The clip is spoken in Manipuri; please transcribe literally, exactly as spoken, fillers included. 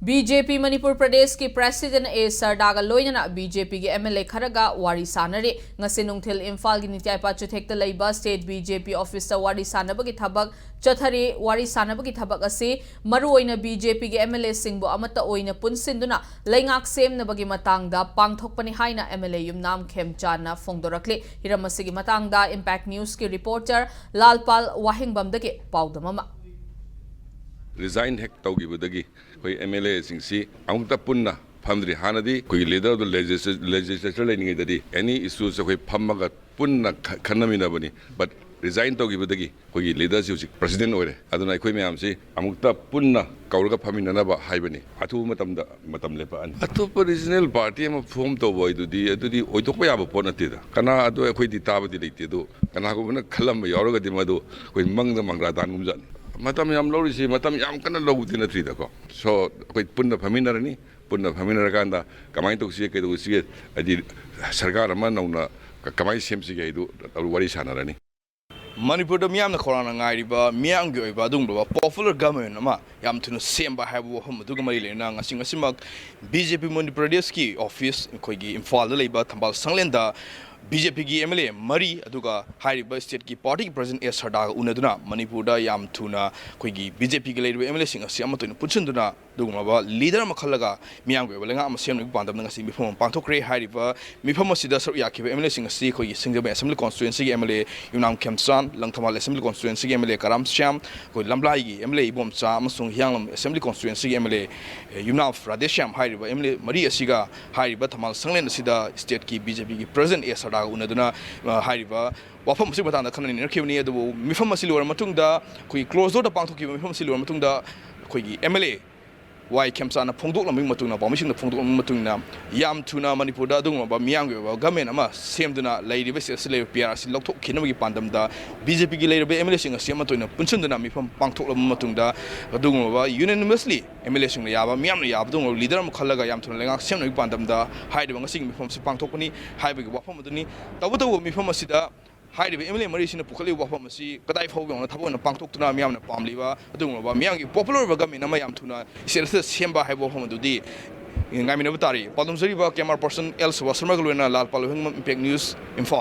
ꯕꯤ ꯖꯦ ꯄꯤ ꯃꯅꯤꯄꯨꯔ ꯄ꯭ꯔꯗꯦꯁꯀꯤ ꯄ꯭ꯔꯦꯁꯤꯗꯦꯟ ꯑꯦ ꯁꯔꯗꯥꯒ ꯂꯣꯏꯅꯅ ꯕꯤ ꯖꯦ ꯄꯤꯒꯤ ꯑꯦꯝ ꯑꯦꯜ ꯑꯦ ꯈꯔꯒ ꯋꯥꯔꯤ ꯁꯥꯟꯅꯔꯤ꯫ ꯉꯁꯤ ꯅꯨꯡꯊꯤꯜ ꯏꯝꯐꯥꯜꯒꯤ ꯅꯤꯇ꯭ꯌꯥꯏꯄꯥ ꯆꯨꯊꯦꯛꯇ ꯂꯩꯕ ꯁ꯭ꯇꯦꯠ ꯕꯤ ꯖꯦ ꯄꯤ ꯑꯣꯐꯤꯁꯇ ꯋꯥꯔꯤ ꯁꯥꯟꯅꯕꯒꯤ ꯊꯕꯛ ꯆꯠꯊꯔꯤ꯫ ꯋꯥꯔꯤ ꯁꯥꯟꯅꯕꯒꯤ ꯊꯕꯛ ꯑꯁꯤ ꯃꯔꯨꯑꯣꯏꯅ ꯕꯤ ꯖꯦ ꯄꯤꯒꯤ ꯑꯦꯝ ꯑꯦꯜ ꯑꯦꯁꯤꯡꯕꯨ ꯑꯃꯠꯇ ꯑꯣꯏꯅ ꯄꯨꯟꯁꯤꯟꯗꯨꯅ ꯂꯩꯉꯥꯛ ꯁꯦꯝꯅꯕꯒꯤ ꯃꯇꯥꯡꯗ ꯄꯥꯡꯊꯣꯛꯄꯅꯤ ꯍꯥꯏꯅ ꯑꯦꯝ ꯑꯦꯜ ꯑꯦ ꯌꯨꯝꯅꯥꯝ ꯈꯦꯝꯆꯥꯟꯅ ꯐꯣꯡꯗꯣꯔꯛꯂꯤ꯫ ꯍꯤꯔꯝ ꯑꯁꯤꯒꯤ ꯃꯇꯥꯡꯗ ꯏꯝꯄꯦꯛ ꯅ꯭ꯌꯨꯁꯀꯤ ꯔꯤꯄꯣꯔꯇꯔ ꯂꯥꯜꯄꯥꯜ ꯋꯥꯍꯦꯡꯕꯝꯗꯒꯤ ꯄꯥꯎꯗꯝ ꯑꯃ꯫ ꯔꯤꯖꯥꯏꯟ ꯍꯦꯛ ꯇꯧꯈꯤꯕꯗꯒꯤ ꯑꯩꯈꯣꯏ ꯑꯦꯝ ꯑꯦꯜ ꯑꯦꯁꯤꯡꯁꯤ ꯑꯃꯨꯛꯇ ꯄꯨꯟꯅ ꯐꯝꯗ꯭ꯔꯤ꯫ ꯍꯥꯟꯅꯗꯤ ꯑꯩꯈꯣꯏꯒꯤ ꯂꯤꯗꯔꯗꯨ ꯂꯦꯖꯤꯁꯂꯦꯆꯔ ꯂꯩꯔꯤꯉꯩꯗꯗꯤ ꯑꯦꯅꯤ ꯏꯁꯨꯁꯦ ꯑꯩꯈꯣꯏ ꯐꯝꯃꯒ ꯄꯨꯟꯅ ꯈꯟꯅꯃꯤꯟꯅꯕꯅꯤ꯫ ꯕꯠ ꯔꯤꯖꯥꯏꯟ ꯇꯧꯈꯤꯕꯗꯒꯤ ꯑꯩꯈꯣꯏꯒꯤ ꯂꯤꯗꯔꯁꯤ ꯍꯧꯖꯤꯛ ꯄ꯭ꯔꯁꯤꯗꯦꯟ ꯑꯣꯏꯔꯦ꯫ ꯑꯗꯨꯅ ꯑꯩꯈꯣꯏ ꯃꯌꯥꯝꯁꯤ ꯑꯃꯨꯛꯇ ꯄꯨꯟꯅ ꯀꯧꯔꯒ ꯐꯝꯃꯤꯟꯅꯅꯕ ꯍꯥꯏꯕꯅꯤ꯫ ꯑꯊꯨꯕ ꯃꯇꯝꯗ ꯃꯇꯝ ꯂꯦꯞꯄꯛꯑꯅꯤ꯫ ꯑꯇꯣꯞꯄ ꯔꯤꯖꯅꯦꯜ ꯄꯥꯔꯇꯤ ꯑꯃ ꯐꯣꯝ ꯇꯧꯕ ꯍꯥꯏꯗꯨꯗꯤ ꯑꯗꯨꯗꯤ ꯑꯣꯏꯊꯣꯛꯄ ꯌꯥꯕ ꯄꯣꯠ ꯅꯠꯇꯦꯗ꯫ ꯀꯅꯥ ꯑꯗꯨ ꯑꯩꯈꯣꯏꯗꯤ ꯇꯥꯕꯗꯤ ꯂꯩꯇꯦ꯫ ꯑꯗꯨ ꯀꯅꯥꯒꯨꯝꯕꯅ ꯈꯜꯂꯝꯕ ꯌꯥꯎꯔꯒꯗꯤ ꯃꯗꯨ ꯑꯩꯈꯣꯏ ꯃꯪꯗ ꯃꯪꯒ꯭ꯔꯥ ꯗꯥꯟꯒꯨꯝꯖꯥꯠꯅꯤ꯫ ꯃꯇꯝ ꯌꯥꯝ ꯂꯧꯔꯤꯁꯤ ꯃꯇꯝ ꯌꯥꯝ ꯀꯟꯅ ꯂꯧꯕꯗꯤ ꯅꯠꯇ꯭ꯔꯤꯗꯀꯣ꯫ ꯁꯣ ꯑꯩꯈꯣꯏ ꯄꯨꯟꯅ ꯐꯝꯃꯤꯟꯅꯔꯅꯤ꯫ ꯄꯨꯟꯅ ꯐꯝꯃꯤꯟꯅꯔꯀꯥꯟꯗ ꯀꯃꯥꯏꯅ ꯇꯧꯁꯤꯒꯦ, ꯀꯩꯗꯧꯁꯤꯒꯦ, ꯍꯥꯏꯗꯤ ꯁꯔꯀꯥꯔ ꯑꯃ ꯅꯧꯅ ꯀꯃꯥꯏꯅ ꯁꯦꯝꯁꯤꯒꯦ ꯍꯥꯏꯗꯨ ꯋꯥꯔꯤ ꯁꯥꯟꯅꯔꯅꯤ꯫ ꯃꯅꯤꯄꯨꯔꯗ ꯃꯤꯌꯥꯝꯅ ꯈꯧꯔꯥꯡꯅ ꯉꯥꯏꯔꯤꯕ ꯃꯤꯌꯥꯝꯒꯤ ꯑꯣꯏꯕ ꯑꯗꯨꯒꯨꯝꯂꯕ ꯄꯣꯄꯨꯂꯔ ꯒꯚꯔꯟꯃꯦꯟ ꯑꯃ ꯌꯥꯝ ꯊꯨꯅ ꯁꯦꯝꯕ ꯍꯥꯏꯕ ꯋꯥꯐꯝ ꯑꯗꯨꯒ ꯃꯔꯤ ꯂꯩꯅꯅ ꯉꯁꯤ ꯉꯁꯤꯃꯛ ꯕꯤ ꯖꯦ ꯄꯤ ꯃꯅꯤꯄꯨꯔ ꯄ꯭ꯔꯗꯦꯁꯀꯤ ꯑꯣꯐꯤꯁ ꯑꯩꯈꯣꯏꯒꯤ ꯏꯝꯐꯥꯜꯗ ꯂꯩꯕ ꯊꯝꯕꯥꯜ ꯁꯪꯂꯦꯟꯗ ꯕꯤ ꯖꯦ ꯄꯤꯒꯤ ꯑꯦꯝ ꯑꯦꯜ ꯑꯦ ꯃꯔꯤ ꯑꯗꯨꯒ ꯍꯥꯏꯔꯤꯕ ꯁ꯭ꯇꯦꯠꯀꯤ ꯄꯥꯔꯇꯤꯒꯤ ꯄ꯭ꯔꯁꯤꯗꯦꯟ ꯑꯦꯁ ꯁꯔꯗꯥꯒ ꯎꯅꯗꯨꯅ ꯃꯅꯤꯄꯨꯔꯗ ꯌꯥꯝ ꯊꯨꯅ ꯑꯩꯈꯣꯏꯒꯤ ꯕꯤ ꯖꯦ ꯄꯤꯒꯤ ꯂꯩꯔꯤꯕ ꯑꯦꯝ ꯑꯦꯜ ꯑꯦꯁꯤꯡ ꯑꯁꯤ ꯑꯃꯠꯇ ꯑꯣꯏꯅ ꯄꯨꯟꯁꯤꯟꯗꯨꯅ ꯑꯗꯨꯒꯨꯝꯂꯕ ꯂꯤꯗꯔ ꯑꯃ ꯈꯜꯂꯒ ꯃꯤꯌꯥꯝꯒꯤ ꯑꯣꯏꯕ ꯂꯩꯉꯥꯛ ꯑꯃ ꯁꯦꯝꯅꯕꯒꯤ ꯄꯥꯟꯗꯝꯗ ꯉꯁꯤ ꯃꯤꯐꯝ ꯑꯃ ꯄꯥꯡꯊꯣꯛꯈ꯭ꯔꯦ꯫ ꯍꯥꯏꯔꯤꯕ ꯃꯤꯐꯝ ꯑꯁꯤꯗ ꯁꯔꯨꯛ ꯌꯥꯈꯤꯕ ꯑꯦꯝ ꯑꯦꯜ ꯑꯦꯁꯤꯡ ꯑꯁꯤ ꯑꯩꯈꯣꯏꯒꯤ ꯁꯤꯡꯖꯃꯩ ꯑꯦꯁꯦꯝꯕ꯭ꯂꯤ ꯀꯣꯟꯁꯇꯤꯇ꯭ꯋꯦꯟꯁꯤꯒꯤ M L A Yumnam Khemchand, Langthabal assembly ꯀꯣꯟꯁꯇꯤꯇ꯭ꯋꯦꯟꯁꯤꯒꯤ M L A Karam Shyam, ꯑꯩꯈꯣꯏ ꯂꯝꯂꯥꯏꯒꯤ ꯑꯦꯝ ꯑꯦꯜ ꯑꯦ ꯏꯕꯣꯝꯆꯥ ꯑꯃꯁꯨꯡ ꯍꯤꯌꯥꯡꯂꯝ ꯑꯦꯁꯦꯝꯕ꯭ꯂꯤ ꯀꯣꯟꯁꯇꯤꯇ꯭ꯋꯦꯟꯁꯤꯒꯤ M L A Yumnam Radheshyam ꯍꯥꯏꯔꯤꯕ ꯑꯦꯝ ꯑꯦꯜ ꯑꯦ ꯃꯔꯤ ꯑꯁꯤꯒ ꯍꯥꯏꯔꯤꯕ ꯊꯝꯕꯥꯜ ꯁꯪꯂꯦꯟ ꯑꯁꯤꯗ ꯁ꯭ꯇꯦꯠꯀꯤ ꯕꯤ ꯖꯦ ꯄꯤꯒꯤ ꯄ꯭ꯔꯁꯤꯗꯦꯟ ꯑꯦ ꯁꯔꯗꯥꯒ ꯎꯅꯗꯨꯅ, ꯑ, ꯍꯥꯏꯔꯤꯕ ꯋꯥꯐꯝ ꯑꯁꯤꯒꯤ ꯃꯇꯥꯡꯗ ꯈꯟꯅ ꯅꯩꯅꯈꯤꯕꯅꯤ꯫ ꯑꯗꯨꯕꯨ ꯃꯤꯐꯝ ꯑꯁꯤ ꯂꯣꯏꯔꯕ ꯃꯇꯨꯡꯗ, ꯑꯩꯈꯣꯏꯒꯤ ꯀ꯭ꯂꯣꯖ ꯗꯣꯔꯗ ꯄꯥꯡꯊꯣꯛꯈꯤꯕ ꯃꯤꯐꯝ ꯑꯁꯤ ꯂꯣꯏꯔꯕ ꯃꯇꯨꯡꯗ, ꯑꯩꯈꯣꯏꯒꯤ ꯑꯦꯝ ꯑꯦꯜ ꯑꯦ ꯋꯥꯏ ꯈꯦꯝꯆꯥꯟꯅ ꯐꯣꯡꯗꯣꯛꯂꯝꯕꯒꯤ ꯃꯇꯨꯡꯗ, ꯄꯥꯎꯃꯤꯁꯤꯡꯗ ꯐꯣꯡꯗꯣꯛꯂꯝꯕꯒꯤ ꯃꯇꯨꯡꯗ, ꯌꯥꯝ ꯊꯨꯅ ꯃꯅꯤꯄꯨꯔꯗ ꯑꯗꯨꯒꯨꯝꯂꯕ ꯃꯤꯌꯥꯝꯒꯤ ꯑꯣꯏꯕ ꯒꯚꯔꯟꯃꯦꯟ ꯑꯃ ꯁꯦꯝꯗꯨꯅ ꯂꯩꯔꯤꯕ ꯁ꯭ꯇꯦꯠ ꯑꯁꯤ ꯂꯩꯔꯤꯕ ꯄꯤ ꯑꯥꯔ ꯑꯁꯤ ꯂꯧꯊꯣꯛꯈꯤꯅꯕꯒꯤ ꯄꯥꯟꯗꯝꯗ ꯕꯤ ꯖꯦ ꯄꯤꯒꯤ ꯂꯩꯔꯤꯕ ꯑꯦꯝ ꯑꯦꯜ ꯑꯦꯁꯤꯡ ꯑꯁꯤ ꯑꯃꯠꯇ ꯑꯣꯏꯅ ꯄꯨꯟꯁꯤꯟꯗꯨꯅ ꯃꯤꯐꯝ ꯄꯥꯡꯊꯣꯛꯂꯕ ꯃꯇꯨꯡꯗ, ꯑꯗꯨꯒꯨꯝꯂꯕ ꯌꯨꯅꯦꯅꯤꯃꯁꯂꯤ ꯑꯦꯝ ꯑꯦꯜ ꯑꯦꯁꯤꯡꯅ ꯌꯥꯕ, ꯃꯤꯌꯥꯝꯅ ꯌꯥꯕ ꯑꯗꯨꯒꯨꯝꯂꯕ ꯂꯤꯗꯔ ꯑꯃ ꯈꯜꯂꯒ ꯌꯥꯝ ꯊꯨꯅ ꯂꯩꯉꯥꯛ ꯁꯦꯝꯅꯕꯒꯤ ꯄꯥꯟꯗꯝꯗ ꯍꯥꯏꯔꯤꯕ ꯉꯁꯤꯒꯤ ꯃꯤꯐꯝ ꯑꯁꯤ ꯄꯥꯡꯊꯣꯛꯄꯅꯤ ꯍꯥꯏꯕꯒꯤ ꯋꯥꯐꯝ ꯑꯗꯨꯅꯤ꯫ ꯇꯧꯕꯇꯕꯨ ꯃꯤꯐꯝ ꯑꯁꯤꯗ ꯍꯥꯏꯔꯤꯕ ꯑꯦꯝ ꯑꯦꯜ ꯑꯦ ꯃꯔꯤꯁꯤꯅ ꯄꯨꯈꯠꯂꯤꯕ ꯋꯥꯐꯝ ꯑꯁꯤ ꯀꯗꯥꯏ ꯐꯥꯎꯕ ꯌꯧꯅ ꯊꯕꯛ ꯑꯣꯏꯅ ꯄꯥꯡꯊꯣꯛꯇꯨꯅ ꯃꯤꯌꯥꯝꯅ ꯄꯥꯝꯂꯤꯕ ꯑꯗꯨꯒꯨꯝꯂꯕ ꯃꯤꯌꯥꯝꯒꯤ ꯄꯣꯄꯨꯂꯔ ꯑꯣꯏꯕ ꯒꯃꯦꯟ ꯑꯃ ꯌꯥꯝ ꯊꯨꯅ ꯁꯤꯗꯩꯁꯤꯗ ꯁꯦꯝꯕ ꯍꯥꯏꯕ ꯋꯥꯐꯝ ꯑꯗꯨꯗꯤ ꯉꯥꯏꯃꯤꯟꯅꯕ ꯇꯥꯔꯤ꯫ ꯄꯥꯎꯗꯝꯖꯔꯤꯕ ꯀꯦꯃꯦꯔꯥ ꯄꯔꯁꯟ ꯑꯦꯜ ꯁꯨꯕꯥꯁ ꯁꯔꯃꯒ ꯂꯣꯏꯅꯅ ꯂꯥꯜꯄꯥꯜ ꯂꯣꯏꯍꯪꯕꯝ, ꯏꯝꯄꯦꯛ ꯅ꯭ꯌꯨꯁ, ꯏꯝꯐꯥꯜ꯫